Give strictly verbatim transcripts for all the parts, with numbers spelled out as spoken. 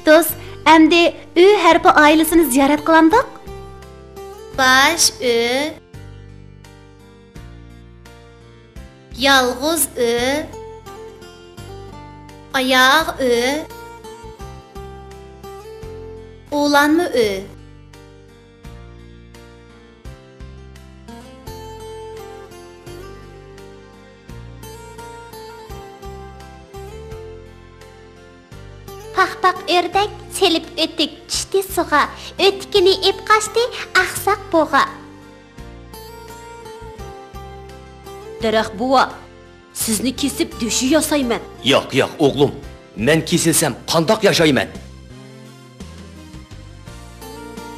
دوست، ئەمدى ئۆ ھەرپى ئائىلىسىنى زىيارەت قىلامدۇق؟ باش ئۆ، يالغۇز ئۆ، ئاياغ ئۆ، ئۇلانما ئۆ. پاخپاق ئۆردەك سېلىپ ئۆتۈك چۈشتى سۇغا، ئۆتۈكىنى ئېپ قاچتى ئاقساق بۇغا. دەرەخ بوۋا، سىزنى كېسىپ دۆشۈ ياسايمەن. ياق، ياق، ئوغلۇم، مەن كېسىلسەم قانداق ياشايمەن؟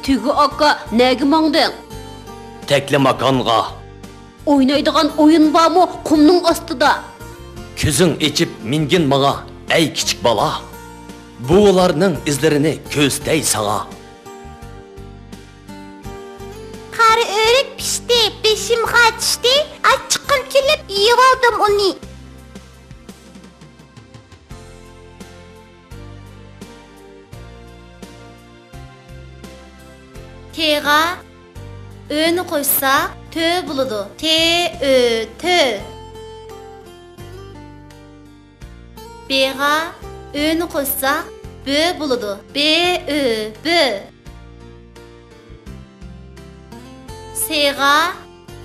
تۆگە ئاكا، نەگە ماڭدىڭ؟ تەكلىماكانغا. ئوينايدىغان ئويۇن بارمۇ قۇمنىڭ ئاستىدا؟ كۆزۈڭ ئېچىپ مىنگىن ماڭا، ئەي كىچىك بالا. بوۋىلارنىڭ ئىزلىرىنى كۆرسىتەي ساڭا. قارا ئۆرۈك پىشتى، بېشىمغا چۈشتى، ئاچچىقىم كېلىپ يېۋالدىم ئۇنى. تېغا ئۆنى قوشساق، تۆ بولىدۇ. تې، ئۆ، تۆ. بېغا ئۆنى قوشساق، بۆ بولىدۇ. بې، ئۆ، بۆ. سېغا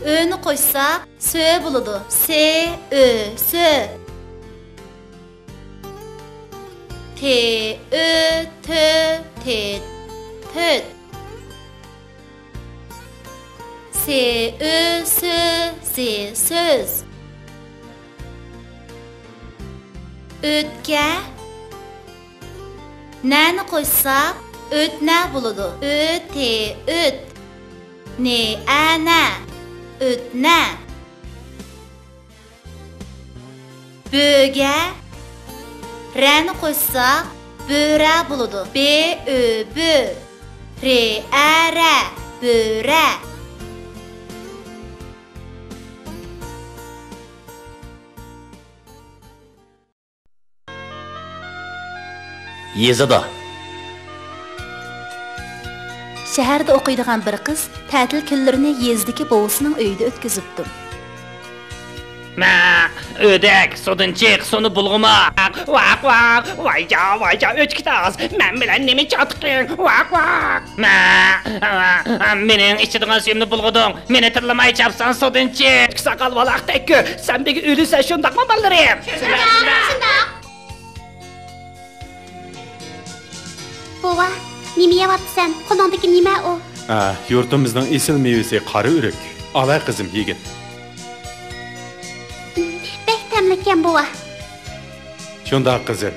ئۆنى قوشساق، سۆ بولىدۇ. سې، ئۆ، سۆ. تې، ئۆ، تۆ، تېت، تۆت. سې، ئۆ، سۆ، زې، سۆز. ئۆتكە نەنى قوشساق، ئۆتنە بولىدۇ. ئۆ، تې، ئۆت. نې، ئە، نە. ئۆتنە. بۆگە رەنى قوشساق، بۆرە بولىدۇ. بې، ئۆ، بۆ. رې، ئە، رە. بۆرە. يېزىدا. شەھەردە ئوقۇيدىغان بىر قىز تەتىل كۈنلىرىنى يېزىدىكى بوۋىسىنىڭ ئۆيىدە ئۆتكۈزۈپتۇ. مە، ئۆدەك، سۇدىن چىق، سۇنى بۇلغىما. ۋاق، ۋاق، ۋايجا، ۋايجا، ئۆچكە تاز، مەن بىلەن نېمە چاتىقىڭ؟ ۋاق، ۋاق. مە، مېنىڭ ئىچىدىغان سۈيۈمنى بۇلغىدىڭ. مېنى تىللىماي چاپسان سۇدىن چىق. ساقال ۋالاقتەك كۆ، سەن بىگە ئۆلىسەن شۇنداقمۇ بالىلىرىم؟ شۇنداق، شۇنداق. بوۋا، نېمە يەۋاپسەن؟ قولۇڭدىكى نېمە ئۇ؟ ھە، يۇرتىمىزنىڭ ئېسىل مېۋىسى قارا ئۆرۈك. ئالاي قىزىم، يېگىن. بەك تەملىككەن، بوۋا. شۇنداق، قىزىم.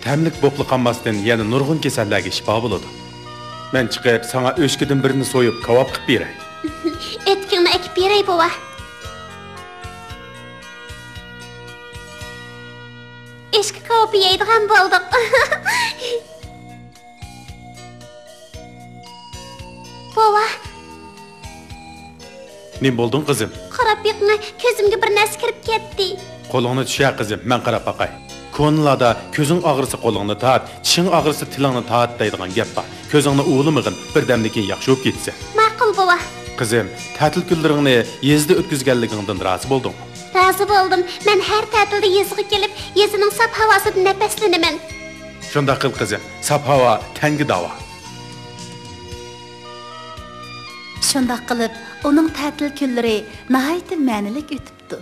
تەملىك بوپلا قالماستىن، يەنە نۇرغۇن كېسەللەرگە شىپا بولىدۇ. مەن چىقىپ، ساڭا ئۆچكىدىن بىرنى سويۇپ، كاۋاپ قىلىپ بېرەي. ئۆتۈكۈڭنى ئەكىپ بېرەي، بوۋا. ئۆچكە كاۋىپى يەيدىغان بولدۇق. بوۋا. نېمە بولدۇڭ، قىزىم؟ قاراپ بېقىڭە، كۆزۈمگە بىر نەرسە كىرىپ كەتتى. قولۇڭنى چۈشەر، قىزىم، مەن قاراپ باقاي. كونىلاردا «كۆزۈڭ ئاغرىسا قولۇڭنى تارت، چىشىڭ ئاغرىسا تىلىڭنى تارت» دەيدىغان گەپ بار. كۆزۈڭنى ئۇۋىلىمىغىن، بىردەمدىن كېيىن ياخشى بولۇپ كېتىسەن. ماقۇل، بوۋا. قىزىم، تەتىل كۈنلىرىڭنى يېزىدا ئۆتكۈزگەنلىكىڭدىن رازى بولدۇڭمۇ؟ رازى بولدۇم. مەن ھەر تەتىلدە يېزىغا كېلىپ، يېزىنىڭ ساپ ھاۋاسىدىن نەپەسلىنىمەن. شۇنداق قىل، قىزىم. ساپ ھاۋا تەنگە داۋا. شۇنداق قىلىپ، ئۇنىڭ تەتىل كۈنلىرى ناھايىتى مەنىلىك ئۆتۈپتۇ.